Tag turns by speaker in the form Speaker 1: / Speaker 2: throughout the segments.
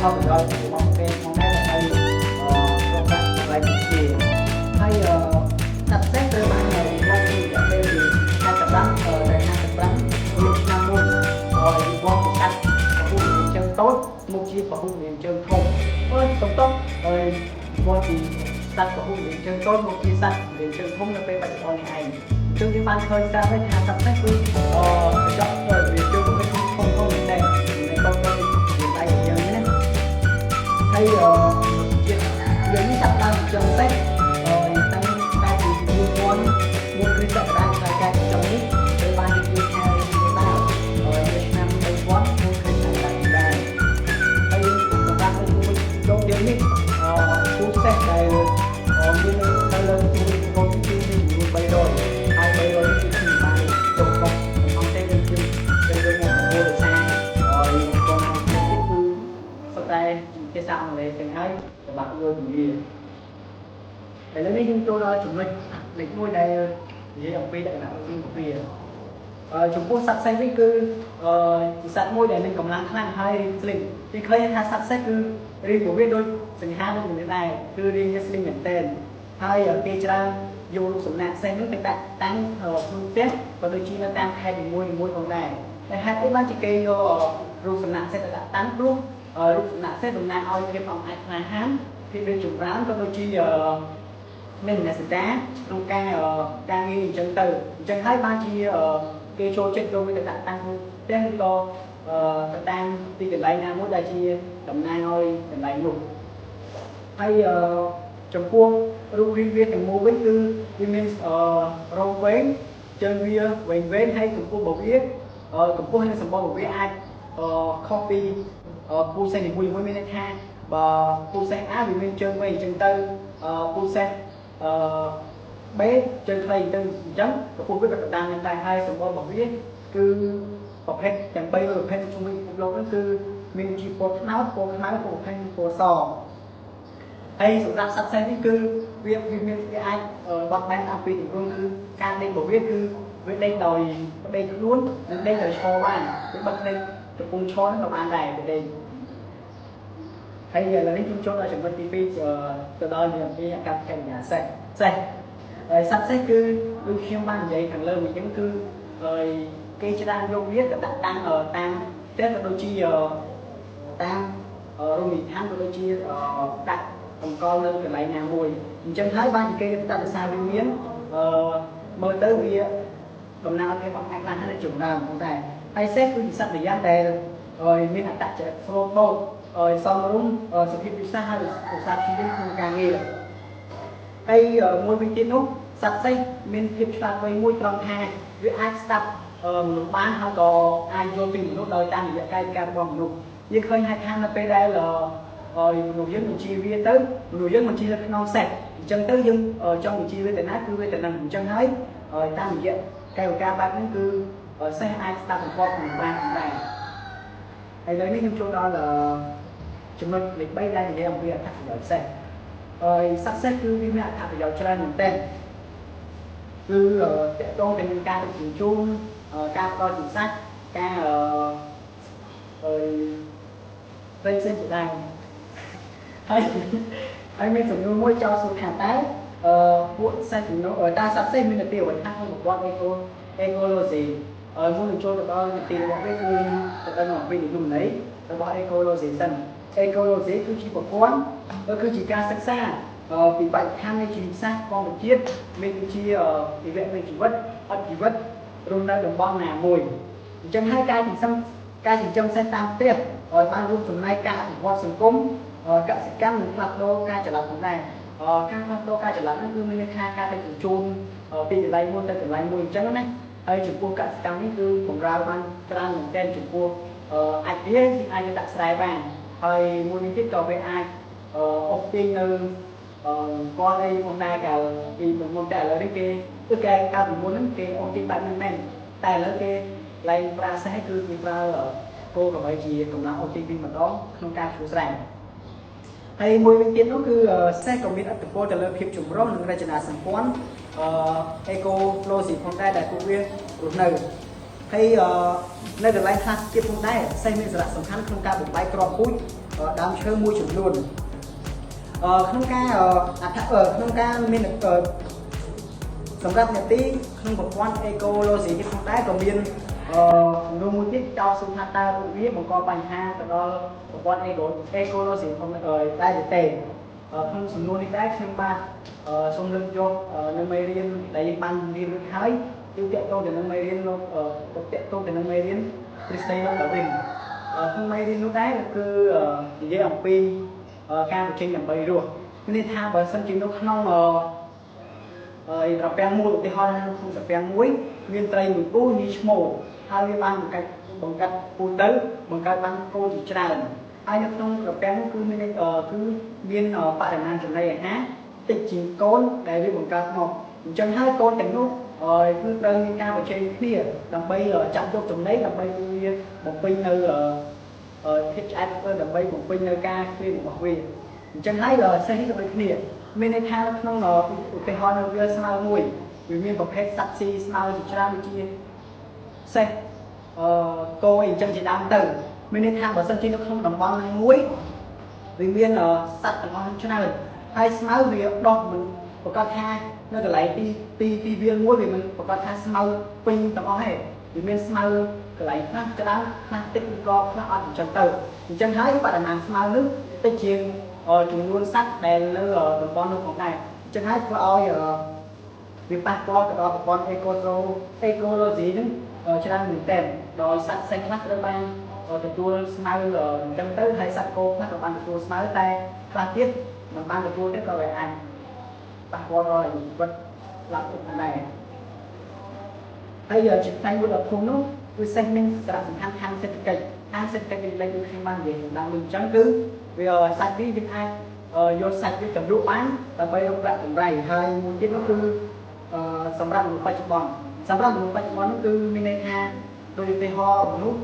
Speaker 1: ផលប្រយោជន៍របស់គេផងដែរដើម្បីអឺរកប្រាក់កម្រៃជាហើយអឺសត្វសេះត្រូវបានវិវត្តពីរយៈពេលពី45ទៅ55លានឆ្នាំមុនហើយវិវត្តពីសត្វពហុមានជើងតូចមកជាពហុមានជើងធំអើយសំតុកហើយវិវត្តពីសត្វពហុមានជើងតូចមកជាសត្វមានជើងធំនៅពេលបច្ចុប្បន្ននេះឯងអញ្ចឹងយើងបានឃើញស្រាប់ហើយថាសត្វសេះគឺអឺកញ្ចក់វាជើងវាធំធំធំមែនតើមិនតូចតូចជាដៃយ៉ាងនេះណា ហើយអឺជាតិយើងនេះចាប់ដើមចិញ្ចឹមសេះអឺតាំងតែពី4000មុនគ្រិស្តសករាជហើយការចិញ្ចឹមនេះត្រូវបានគេជឿថារីករាលដាលហើយនៅឆ្នាំ3000មុនគ្រិស្តសករាជដែរហើយសម្រាប់នៅជុំវិញលោកយើងនេះអឺពូជសេះដែលមាននៅលើជុំវិញពិភពគឺមានចំនួន300ហើយ300នេះគឺខ្ញុំបានចុះមកក្នុងទេយើងខ្ញុំយើងមកប្រមូលដោយសារហើយបងប្អូនទៀតគឺសុទ្ធតែភាសាអង់គ្លេសទាំងហើយសម្រាប់យល់ជំនាញឥឡូវនេះយើងចូលដល់ចំណុចលេខ1ដែលនិយាយអំពីលក្ខណៈរូបរាងរបស់វាអឺចំពោះសត្វសេះវិញគឺអឺជាសត្វមួយដែលមានកម្លាំងខ្លាំងហើយរាងស្លីមគេឃើញថាសត្វសេះគឺរាងរបស់វាដូចសង្ហាដូចមនុស្សដែរគឺរាងវាស្លីមមែនទែនហើយគេច្រើនយករូបសំណាកសេះនោះទៅដាក់តាំងក្នុងផ្ទះក៏ដូចជានៅតាមខេត្តនីមួយៗផងដែរតែហេតុអីបានជាគេយករូបសំណាកសេះទៅដាក់តាំងព្រោះរូបសំណាកសេះតំណាងឲ្យភាពអង់អាចក្លាហានភាពរីកចម្រើនក៏ដូចជាមានមនសិការក្នុងការការងារអញ្ចឹងទៅអញ្ចឹងហើយបានជាគេចូលចិត្តយកវាទៅដាក់តាំងផ្ទះឬក៏ទៅតាមទីកន្លែងណាមួយដែលជាតំណាងឲ្យកន្លែងនោះហើយចំពោះរូបរាងវាទាំងមូលវិញគឺវាមានរោមវែងជើងវាវែងវែងហើយកម្ពស់របស់វាកម្ពស់និងសម្បុររបស់វាអាចខុសពីពូជសេះនីមួយៗមានន័យថាបើពូជសេះ A វាមានជើងវែងអញ្ចឹងទៅពូជសេះអឺ B ជើងខ្លីទៅអញ្ចឹងកម្ពស់វាក៏តាមនឹងដែរហើយសម្បុររបស់វាគឺប្រភេទទាំង3ប្រភេទជុំវិញពិភពលោកហ្នឹងគឺមានជាពណ៌ត្នោតពណ៌ខ្មៅពណ៌ផេងពណ៌សហើយសម្រាប់សត្វសេះនេះគឺវាវាមានវាអាចបត់បែនតាមពីទម្រង់គឺការដេករបស់វាគឺវាដេកដោយដេកខ្លួននិងដេកដោយឈរបានវាបិទភ្នែកកំពុងឈរហ្នឹងក៏បានដែរវាដេកហើយឥឡូវនេះខ្ញុំចូលដល់ចំណុចទី2ទៅដល់និយាយអំពីអាកប្បកិរិយាសេះសេះហើយសត្វសេះគឺដូចខ្ញុំបាននិយាយខាងលើវិញអញ្ចឹងគឺហើយគេច្រើនយកវាទៅដាក់តាំងតាមផ្ទះក៏ដូចជាតាមរមណីយដ្ឋានក៏ដូចជាដាក់តម្កល់នៅកន្លែងណាមួយអញ្ចឹងហើយបានជាគេដាក់ដោយសារវាមានអឺមើលទៅវាតំណាងឲ្យភាពអង្អាចខ្លាំងហើយចម្រើនផងដែរហើយសេះគឺជាសត្វម្យ៉ាងដែលហើយមានអត្តចរិតស្លូតបូតហើយសមរម្យសុភាពពិសាហើយឧស្សាហ៍ព្យាយាមក្នុងការងារហើយមួយវិញទៀតនោះសត្វសេះមានភាពឆ្លាតវៃមួយត្រង់ថាវាអាចស្ដាប់មនុស្សបានហើយក៏អាចយល់ពីមនុស្សដោយតាមរយៈកាយវិការរបស់មនុស្សយើងឃើញហើយថានៅពេលដែលហើយមនុស្សយើងបញ្ជាវាទៅមនុស្សយើងបញ្ជានៅក្នុងសេះអញ្ចឹងទៅយើងចង់បញ្ជាវាទៅណាគឺវាទៅនឹងអញ្ចឹងហើយតាមរយៈកាយវិការបែបហ្នឹងគឺសេះអាចស្ដាប់បង្គាប់មនុស្សបានផងដែរហើយឥឡូវនេះខ្ញុំចូលដល់ចំណុចលេខ3ដែលនិយាយអំពីអត្ថប្រយោជន៍សេះហើយសត្វសេះគឺវាមានអត្ថប្រយោជន៍ច្រើនមែនទែនគឺតកតងទៅនឹងការដឹកជញ្ជូនការផ្ដល់ជាសាច់ការអឺផ្សេងផ្សេងជាដើមហើយហើយមានសំណួរមួយចោទសួរថាតើអឺពួកសេះចំណូលតើសត្វសេះមានន័យអ្វីខ្លះក្នុងប្រព័ន្ធ ecology ហើយមុននឹងចូលទៅដល់នីតិរបស់វាគឺទៅដឹងអំពីនិយមន័យរបស់ ecology សិន ecology គឺជាប្រព័ន្ធគឺជាការសិក្សាពីបរិស្ថាននៃជីវសាស្ត្រធម្មជាតិមានដូចជាជីវៈមានជីវិតអត់ជីវិតរស់នៅតំបន់ណាមួយអញ្ចឹងហើយការចិញ្ចឹមសេះតាមផ្ទះឲ្យបានរួមចំណែកការអភិវឌ្ឍសង្គមកសិកម្មនិងផ្លាស់ប្ដូរការចល័តផងដែរការផ្លាស់ប្ដូរការចល័តហ្នឹងគឺមានន័យថាការដឹកជញ្ជូនពីកន្លែងមួយទៅកន្លែងមួយអញ្ចឹងណាហើយចំពោះកសិកម្មនេះគឺបំរើបានច្រើនមែនទែនចំពោះអាចវាអាចដាក់ស្រែបានហើយមួយនេះទៀតក៏វាអាចអូសទាញនៅគាត់អីផងដែរកាលពីមុនតែឥឡូវនេះគេគឺគេកាលពីមុនហ្នឹងគេអូសទាញបែបហ្នឹងមែនតែឥឡូវគេឡើងប្រើសេះគឺគេប្រើគោក្របីជាកម្លាំងអូសទាញវិញម្ដងក្នុងការធ្វើស្រែហើយមួយវិញទៀតនោះគឺសេះក៏មានឥទ្ធិពលទៅលើភាពចម្រុះនិងរចនាសម្ព័ន្ធអឺ ecology ផងដែរដែលពួកវារស់នៅហើយនៅកន្លែងខ្លះទៀតផងដែរសេះមានសារៈសំខាន់ក្នុងការបំបែកគ្រាប់ពូជ ដើមឈើមួយចំនួនក្នុងការអត្ថក្នុងការមានសម្រាប់នេតិក្នុងប្រព័ន្ធអេកូឡូស៊ីនេះផងដែរក៏មានអឺសំណួរមួយទៀតចោទសួរថាតើរូបវាបង្កបញ្ហាទៅដល់ប្រព័ន្ធអេកូឡូស៊ីផងដែរឬទេក្នុងសំណួរនេះដែរខ្ញុំបាទសូមលើកយកនៅមេរៀនដែលយើងបានរៀនរួចហើយគឺតាក់ទងទៅនឹងមេរៀនលោកតាក់ទងទៅនឹងមេរៀនទ្រឹស្ដីលោកដាវីនក្នុងមេរៀននោះដែរគឺនិយាយអំពីការបញ្ចេញដើម្បីរស់មានន័យថាបើសិនជានៅក្នុងហើយត្រពាំងមួយឧទាហរណ៍នៅក្នុងត្រពាំងមួយមានត្រីមួយពូញីឈ្មោលហើយវាបានបង្កាត់ពូទៅបង្កើតបានកូនជាច្រើនហើយនៅក្នុងត្រពាំងគឺមានគឺមានបរិមាណចំណីអាហារតិចជាងកូនដែលវាបង្កើតមកអញ្ចឹងហើយកូនទាំងនោះគឺត្រូវមានការបញ្ចេញគ្នាដើម្បីចាប់យកចំណីដើម្បីវាបំពេញនៅភាពឆ្អែតដើម្បីបំពេញនៅការឃ្លានរបស់វាអញ្ចឹងហើយសេះនេះក៏ដូចគ្នាមានន័យថានៅក្នុងឧទាហរណ៍នៅវាលស្មៅមួយវាមានប្រភេទសត្វស៊ីស្មៅជាច្រើនដូចជាសេះអឺគោអីអញ្ចឹងជាដើមទៅមានន័យថាបើសិនជានៅក្នុងតំបន់ហ្នឹងមួយវាមានសត្វទាំងអស់ច្រើនហើយស្មៅវាដុះមិនប្រកាសថានៅកន្លែងទីទីទីវាលមួយវាមិនប្រកាសថាស្មៅពេញទាំងអស់ទេវាមានស្មៅកន្លែងខ្លះក្តៅខ្លះតិចឬក៏ខ្លះអត់អញ្ចឹងទៅអញ្ចឹងហើយបរិមាណស្មៅនោះតិចជាងចំនួនសត្វដែលនៅតំបន់នោះផងដែរអញ្ចឹងហើយធ្វើឲ្យវាប៉ះពាល់ទៅដល់ប្រព័ន្ធអេកូត្រូអេកូឡូស៊ីហ្នឹងច្រើនមែនទែនដោយសត្វសេះខ្លះត្រូវបានទទួលស្មៅអញ្ចឹងទៅហើយសត្វគោខ្លះក៏បានទទួលស្មៅតែខ្លះទៀតមិនបានទទួលទេក៏វាអាចប៉ះពាល់ដល់ជីវិតស្លាប់ផងដែរហើយជាផ្នែកមួយដ៏ធំនោះគឺសេះមានសារៈសំខាន់ខាងសេដ្ឋកិច្ចខាងសេដ្ឋកិច្ចលេខដូចខ្ញុំបាននិយាយដើមដូចអញ្ចឹងគឺវាសាច់វាវាអាចយកសាច់វាទៅលក់បានដើម្បីរកប្រាក់កម្រៃហើយមួយទៀតនោះគឺសម្រាប់មនុស្សបច្ចុប្បន្នសម្រាប់មនុស្សបច្ចុប្បន្ននោះគឺមានន័យថាដូចឧទាហរណ៍មនុស្ស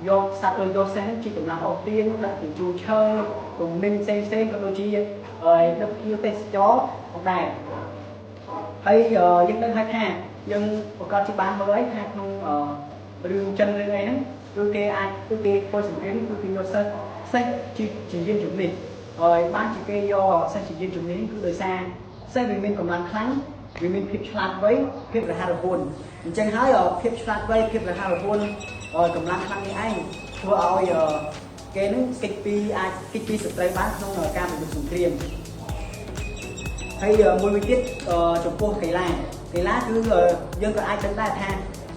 Speaker 1: យកសត្វឬយកសេះជាកម្លាំងអូសទាញដាក់ជញ្ជូនឈើទំនិញផ្សេងផ្សេងក៏ដូចជាដឹកភ្ញៀវទេសចរផងដែរហើយយើងដឹងហើយថាយើងប្រកាសជាបានមើលហើយថាក្នុងរឿងចិនរឿងអីហ្នឹងគឺគេអាចគឺគេធ្វើសម្រៀងគឺគេយកសេះសេះជាជាយានជំនិះហើយបានជាគេយកសេះជាយានជំនិះគឺដោយសារសេះវាមានកម្លាំងខ្លាំងវាមានភាពឆ្លាតវៃភាពរហ័សរហួនអញ្ចឹងហើយភាពឆ្លាតវៃភាពរហ័សរហួនកម្លាំងខ្លាំងនេះឯងធ្វើឲ្យគេនឹងគេចពីអាចគេចពីសត្រូវបានក្នុងការប្រយុទ្ធសង្គ្រាមហើយមួយវិញទៀតចំពោះកីឡាកីឡាគឺយើងក៏អាចដឹងដែរថា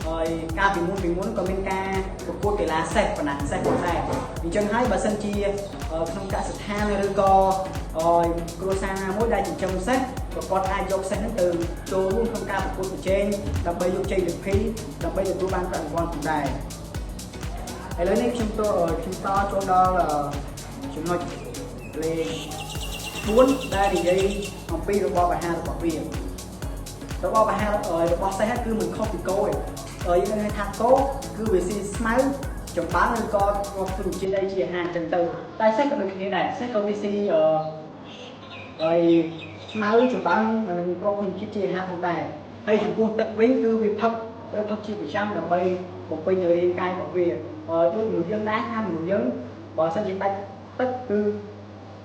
Speaker 1: ហើយកាលពីមុនពីមុនក៏មានការប្រកួតកីឡាសេះប៉ុណ្ណាសេះផងដែរអញ្ចឹងហើយបើសិនជាក្នុងកសិដ្ឋានឬក៏គ្រួសារណាមួយដែលចិញ្ចឹមសេះក៏គាត់អាចយកសេះហ្នឹងទៅចូលរួមក្នុងការប្រកួតប្រជែងដើម្បីយកជ័យលាភីដើម្បីទទួលបានប្រាក់រង្វាន់ផងដែរឥឡូវនេះខ្ញុំទៅខ្ញុំតចូលដល់ចំណុចលេខ4ដែលនិយាយអំពីរបបអាហាររបស់វារបបអាហាររបស់សេះគឺមិនខុសពីគោទេយើងហៅថាគោគឺវាស៊ីស្មៅចំបើងឬក៏ធម្មជាតិអីជាអាហារអញ្ចឹងទៅតែសេះក៏ដូចគ្នាដែរសេះក៏វាស៊ីអឺហើយស្មៅចំបើងនិងគ្រាប់ធម្មជាតិជាអាហារផងដែរហើយចំពោះទឹកវិញគឺវាផឹកត្រូវផឹកជាប្រចាំដើម្បីបំពេញរាងកាយរបស់វាដូចមនុស្សយើងដែរថាមនុស្សយើងបើសិនជាដាច់ទឹកគឺ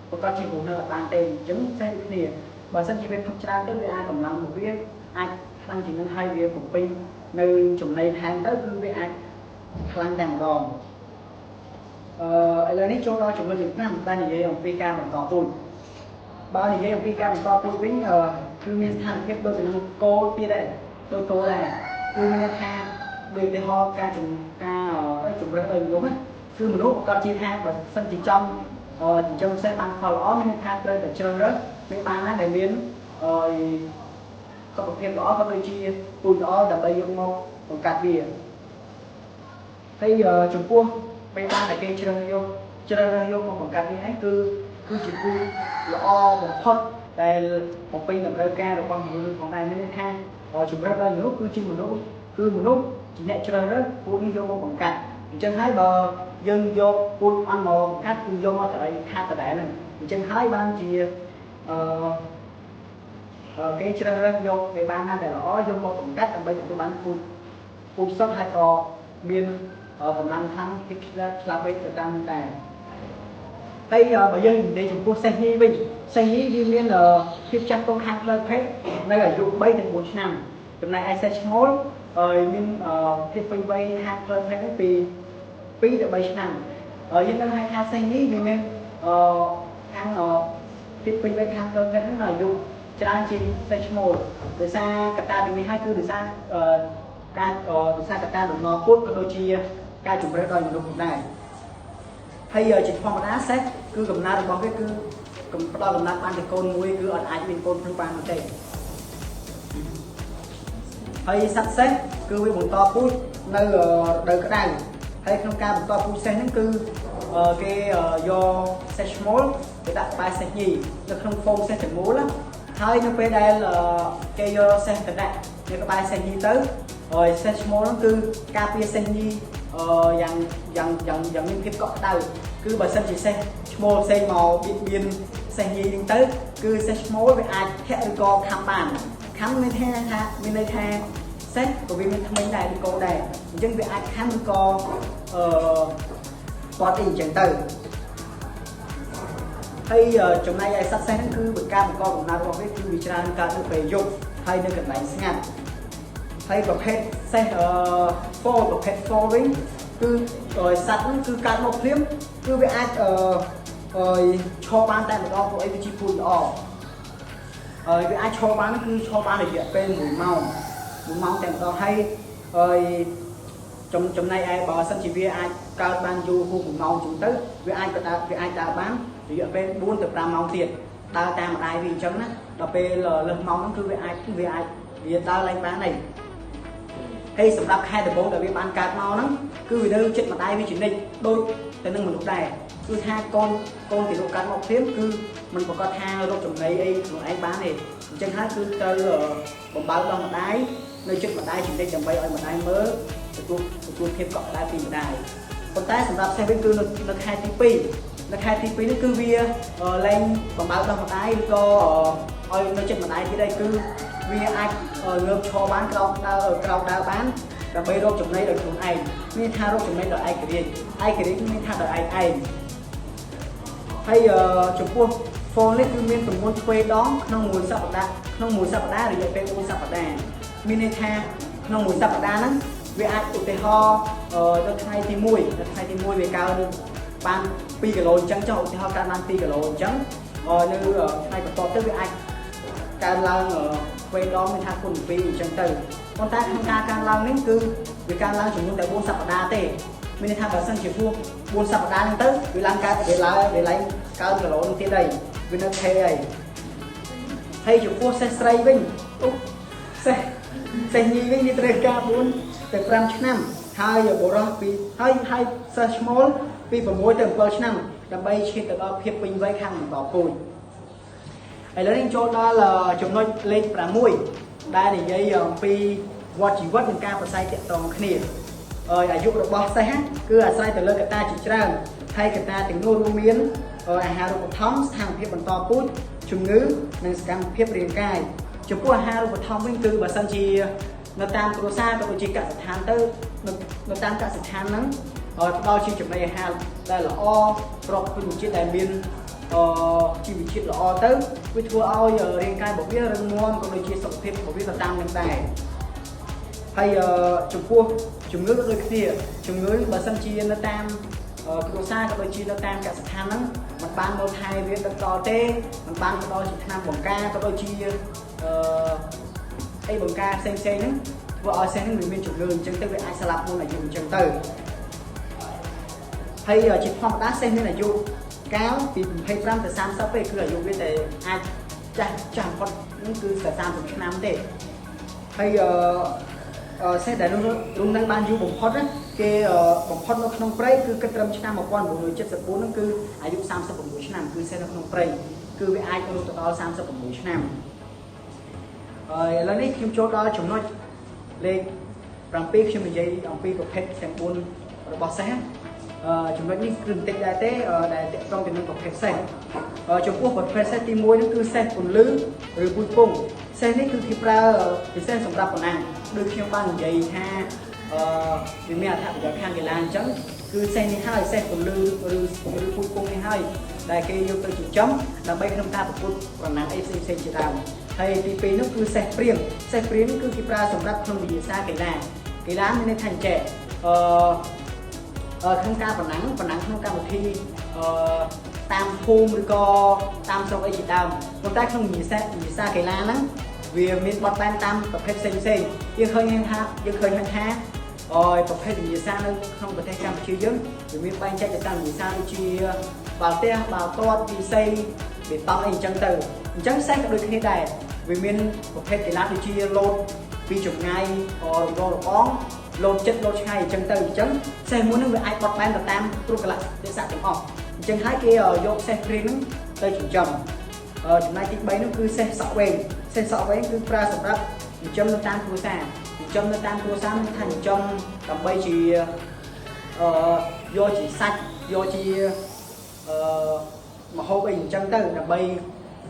Speaker 1: ប្រកាសជារស់នៅអត់បានទេអញ្ចឹងសេះដូចគ្នាបើសិនជាវាផឹកច្រើនទៅវាអាចកម្លាំងរបស់វាអាចខ្លាំងជាងនឹងហើយវាបំពេញនៅចំណីថែមទៅគឺវាអាចខ្លាំងតែម្ដងអឺឥឡូវនេះចូលដល់ចំណុចទី5ដែលនិយាយអំពីការបន្តពូជបើនិយាយអំពីការបន្តពូជវិញគឺមានស្ថានភាពដូចទៅនឹងគោទៀតដែរដូចគោដែរគឺមានន័យថាដូចឧទាហរណ៍ការជំការជំរើសដោយមនុស្សគឺមនុស្សប្រកាសជាថាបើសិនជាចង់ចិញ្ចឹមសេះបានផលល្អមានន័យថាត្រូវតែជ្រើសរើសមានបានណាដែលមានអឺសុខភាពល្អក៏ដូចជាពូជល្អដើម្បីយកមកបង្កាត់វាហើយចំពោះមេបានដែលគេជ្រើសយកជ្រើសរើសយកមកបង្កាត់វាឯងគឺគឺជាពូជល្អបំផុតដែលបំពេញតម្រូវការរបស់មនុស្សផងដែរមានន័យថាជំរើសដល់មនុស្សគឺជាមនុស្សគឺមនុស្សជាអ្នកជ្រើសរើសពូជនេះយកមកបង្កាត់អញ្ចឹងហើយបើយើងយកពូជអន់មកបង្កាត់គឺយកមកតរៃខាតដដែលហ្នឹងអញ្ចឹងហើយបានជាអឺគេជ្រើសរើសយកមេបានណាដែលល្អយកមកបង្កាត់ដើម្បីទទួលបានពូជពូជសុទ្ធហើយក៏មានកម្លាំងខ្លាំងភាពឆ្លាតឆ្លាតវៃទៅតាមដែរ ហើយបើយើងនិយាយចំពោះសេះញីវិញសេះញីវាមានភាពចាស់ទុំខាងផ្លូវភេទនៅអាយុ3ទៅ4ឆ្នាំចំណែកឯសេះឈ្មោលហើយមានភាពពេញវ័យខាងផ្លូវភេទនេះពី2ទៅ3ឆ្នាំហើយយើងនឹងហៅថាសេះញីវាមានខាងភាពពេញវ័យខាងផ្លូវភេទហ្នឹងអាយុច្រើនជាងសេះឈ្មោលដោយសារកត្តាទាំងនេះហើយគឺដោយសារការដោយសារកត្តាដំណរពូជក៏ដូចជាការជំរឿនដោយមនុស្សផងដែរហើយជាធម្មតាសេះគឺកំណើតរបស់វាគឺផ្ដល់កំណើតបានតែកូនមួយគឺអត់អាចមានកូនភ្លឺបាននោះទេហើយសត្វសេះគឺវាបន្តពូជនៅរដូវក្តៅហើយក្នុងការបន្តពូជសេះហ្នឹងគឺគេយកសេះឈ្មោលទៅដាក់ក្បែរសេះញីនៅក្នុងហ្វូងសេះទាំងមូលណាហើយនៅពេលដែលគេយកសេះទៅដាក់នៅក្បែរសេះញីទៅហើយសេះឈ្មោលហ្នឹងគឺការពារសេះញីយ៉ាងយ៉ាងយ៉ាងយ៉ាងមានភាពកក់ក្ដៅគឺបើសិនជាសេះឈ្មោលផ្សេងមកបៀតបៀនសេះញីហ្នឹងទៅគឺសេះឈ្មោលវាអាចធាក់ឬក៏ខាំបានខាំមានថាមានន័យថាសេះក៏វាមានធ្មេញដែរឬក៏ដែរអញ្ចឹងវាអាចខាំឬក៏អឺគាត់អីអញ្ចឹងទៅហើយចំណែកឯសត្វសេះហ្នឹងគឺបង្ការបង្កកំណើតរបស់វាគឺវាច្រើនកើតនៅពេលយប់ហើយនៅកន្លែងស្ងាត់ហើយប្រភេទសេះអឺ foal ប្រភេទ foal វិញគឺសត្វហ្នឹងគឺកើតមកភ្លាមគឺវាអាចអឺឈរបានតែម្ដងព្រោះអីវាជាពូជល្អហើយវាអាចឈរបានគឺឈរបានរយៈពេល1ម៉ោង1ម៉ោងតែម្ដងហើយហើយចំណែកឯបើសិនជាវាអាចកើតបានយូរហួស1ម៉ោងជាងទៅវាអាចក៏ដើរវាអាចដើរបានរយៈពេល4ទៅ5ម៉ោងទៀតដើរតាមម្ដាយវាអញ្ចឹងណាដល់ពេលលើសម៉ោងហ្នឹងគឺវាអាចវាដើរឡើងបានហើយហើយសម្រាប់ខែដំបូងដែលវាបានកើតមកហ្នឹងគឺវានៅចិត្តម្ដាយវាជានិច្ចដូចទៅនឹងមនុស្សដែរគឺថាកូនកូនទារកកើតមកភ្លាមគឺមិនប្រកាសថារកចំណីអីខ្លួនឯងបានទេអញ្ចឹងហើយគឺត្រូវបំបើដល់ម្ដាយនៅចិត្តម្ដាយជានិច្ចដើម្បីឲ្យម្ដាយមើលទទួលទទួលភាពកក់ក្ដៅពីម្ដាយប៉ុន្តែសម្រាប់សេះវិញគឺនៅខែទី2នៅខែទី2នេះគឺវាលែងបំបើដល់ម្ដាយឬក៏ឲ្យនៅចិត្តម្ដាយទៀតហើយគឺវាអាចងើបឈរបានក្រោកដើរក្រោកដើរបានដើម្បីរកចំណីដោយខ្លួនឯងមានថារកចំណីដោយឯករាជ្យឯករាជ្យមានថាដោយឯងឯងហើយចំពោះ foal នេះគឺមានទម្ងន់ទ្វេដងក្នុងមួយសប្តាហ៍ក្នុងមួយសប្តាហ៍រយៈពេល4សប្តាហ៍មានន័យថាក្នុងមួយសប្តាហ៍ហ្នឹងវាអាចឧទាហរណ៍នៅថ្ងៃទី1នៅថ្ងៃទី1វាកើនបាន2គីឡូអញ្ចឹងចុះឧទាហរណ៍កើនបាន2គីឡូអញ្ចឹងនៅថ្ងៃបន្ទាប់ទៅវាអាចកើនឡើងទ្វេដងមានថាគុណ2អញ្ចឹងទៅប៉ុន្តែក្នុងការកើនឡើងនេះគឺវាកើនឡើងចំនួនតែ4សប្តាហ៍ទេមានន័យថាបើសិនជាហួស4សប្តាហ៍ហ្នឹងទៅវាឡើងកើតវាឡើងវាឡើងកើនគីឡូនឹងទៀតហើយវានៅថេហើយហើយចំពោះសេះស្រីវិញអូសេះសេះញីវិញវាត្រូវការ4ទៅ5ឆ្នាំហើយបុរសពីហើយហើយសេះឈ្មោលពី6ទៅ7ឆ្នាំដើម្បីឈានទៅដល់ភាពពេញវ័យខាងបន្តពូជឥឡូវនេះចូលដល់ចំណុចលេខ6ដែលនិយាយអំពីវដ្តជីវិតនិងការប្រស័យតាក់ទងគ្នាហើយអាយុរបស់សេះគឺអាស្រ័យទៅលើកត្តាជាច្រើនហើយកត្តាទាំងនោះរួមមានអាហារូបត្ថម្ភស្ថានភាពបន្តពូជជំងឺនិងសកម្មភាពរាងកាយចំពោះអាហារូបត្ថម្ភវិញគឺបើសិនជានៅតាមគ្រួសារក៏ដូចជាកសិដ្ឋានទៅនៅតាមកសិដ្ឋានហ្នឹងផ្ដល់ជាចំណីអាហារដែលល្អគ្រាប់ធម្មជាតិដែលមានជីវជាតិល្អទៅវាធ្វើឲ្យរាងកាយរបស់វារឹងមាំក៏ដូចជាសុខភាពរបស់វាក៏តាមនឹងដែរហើយចំពោះជំងឺក៏ដូចគ្នាជំងឺបើសិនជានៅតាមគ្រួសារក៏ដូចជានៅតាមកសិដ្ឋានហ្នឹងมันបានមើលថែវាដឹកដល់ទេมันបានផ្ដល់ជាថ្នាំបង្ការក៏ដូចជាអឺអីបង្ការផ្សេងផ្សេងហ្នឹងធ្វើឲ្យសេះហ្នឹងវាមានជំងឺអញ្ចឹងទៅវាអាចស្លាប់មុនអាយុអញ្ចឹងទៅហើយជាធម្មតាសេះមានអាយុកាលពី25ទៅ30ទេគឺអាយុវាតែអាចចាស់ចាស់បំផុតហ្នឹងគឺតែ30ឆ្នាំទេហើយអឺសេះដែលរស់នៅបានយូរបំផុតណាគេបំផុតនៅក្នុងព្រៃគឺគិតត្រឹមឆ្នាំ1974ហ្នឹងគឺអាយុ36ឆ្នាំគឺសេះនៅក្នុងព្រៃគឺវាអាចរស់ទៅដល់36ឆ្នាំហើយឥឡូវនេះខ្ញុំចូលដល់ចំណុចលេខ7ខ្ញុំនិយាយអំពីប្រភេទទាំង4របស់សេះចំណុចនេះគឺបន្តិចដែរទេដែលតាក់ទងទៅនឹងប្រភេទសេះចំពោះប្រភេទសេះទី1នោះគឺសេះពន្លឺឬពូជពងសេះនេះគឺគេប្រើពិសេសសម្រាប់ប៉ុណ្ណាដូចខ្ញុំបាននិយាយថាអឺវាមានអត្ថប្រយោជន៍ខាងកីឡាអញ្ចឹងគឺសេះនេះហើយសេះពន្លឺឬឬពូជពងនេះហើយ ដែលគេយកទៅចិញ្ចឹមដើម្បីក្នុងការប្រកួតប្រណាំងអីផ្សេងៗជាដើមហើយទី2នោះគឺសេះព្រៀងសេះព្រៀងគឺគេប្រើសម្រាប់ក្នុងវិញ្ញាសាកីឡាកីឡាមានន័យថាអញ្ចេះអឺ ក្នុងការប្រណាំងប្រណាំងក្នុងកម្មវិធីអឺតាមភូមិឬក៏តាមស្រុកអីជាដើមប៉ុន្តែក្នុងវិញ្ញាសាវិញ្ញាសាកីឡាហ្នឹងវាមានបត់បែនតាមប្រភេទផ្សេងផ្សេងយើងឃើញថាយើងឃើញថាអយប្រភេទវិញ្ញាសានៅក្នុងប្រទេសកម្ពុជាយើងវាមានបែងចែកទៅតាមវិញ្ញាសាដូចជាបាល់ទះបាល់ទាត់វាសីបេតង់អីអញ្ចឹងទៅអញ្ចឹងសេះក៏ដូចគ្នាដែរវាមានប្រភេទកីឡាដូចជាលោតពីចម្ងាយរំលងរបង លោតចិត្តលោតឆ្ងាយអញ្ចឹងទៅអញ្ចឹងសេះមួយហ្នឹងវាអាចបត់បែនទៅតាមគ្រប់កលៈទេសៈទាំងអស់អញ្ចឹងហើយគេយកសេះព្រៀងហ្នឹងទៅចិញ្ចឹមចំណែកទី3នោះគឺសេះសក់វែងសេះសក់វែងគឺប្រើសម្រាប់ចិញ្ចឹមនៅតាមគ្រួសារចិញ្ចឹមនៅតាមគ្រួសារមានថាចិញ្ចឹមដើម្បីជាអឺយកជាសាច់យកជាអឺម្ហូបអីអញ្ចឹងទៅដើម្បី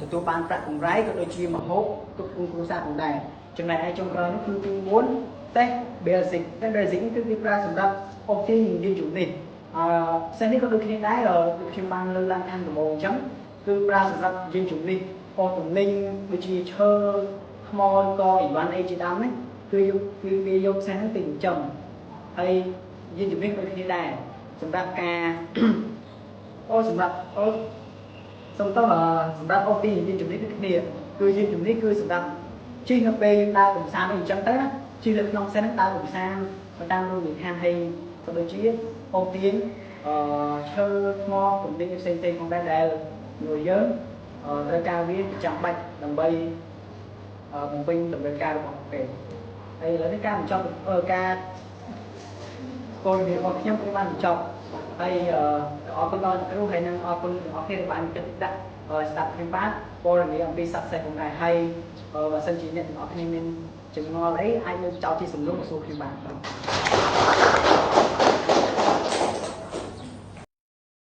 Speaker 1: ទទួលបានប្រាក់កម្រៃក៏ដូចជាម្ហូបគ្រប់គ្រងគ្រួសារផងដែរចំណែកឯចុងក្រោយនោះគឺទី4សេះ basic សេះ basic នេះគឺគេប្រើសម្រាប់អូសទាញយានជំនិះអឺសេះនេះក៏ដូចគ្នាដែរដូចខ្ញុំបានលើកឡើងខាងដំបូងអញ្ចឹងគឺប្រើសម្រាប់យានជំនិះអូសទំនិញដូចជាឈើថ្មឬក៏អីវ៉ាន់អីជាដើមហ្នឹងគឺយកគឺគេយកសេះហ្នឹងទៅចិញ្ចឹមហើយយានជំនិះដូចគ្នាដែរសម្រាប់ការ អូសម្រាប់អូសុំតោះសម្រាប់អូទីយានជំនិះដូចគ្នាគឺយានជំនិះគឺសម្រាប់ជិះនៅពេលយើងដើរកម្សាន្តអីអញ្ចឹងទៅណាជិះលើក្នុងសេះហ្នឹងដើរកម្សាន្តទៅតាមរមណីយដ្ឋានហើយក៏ដូចជាអូទាញអឺឈើថ្មទំនិញផ្សេងៗផងដែរដែលមនុស្សយើងត្រូវការវាចាំបាច់ដើម្បីបំពេញតម្រូវការរបស់គេហើយឥឡូវនេះការបញ្ចប់ការគោលជំរាបរបស់ខ្ញុំគឺបានបញ្ចប់ហើយអរគុណដល់គ្រូហើយនិងអរគុណទាំងអស់គ្នាដែលបានចិត្តដាក់ស្ដាប់ខ្ញុំបាទព័ត៌មានអំពីសត្វសេះផងដែរហើយបើសិនជាអ្នកទាំងអស់គ្នាមានចម្ងល់អីអាចលើកចោទជាសំណួរមកសួរខ្ញុំបានបាទ។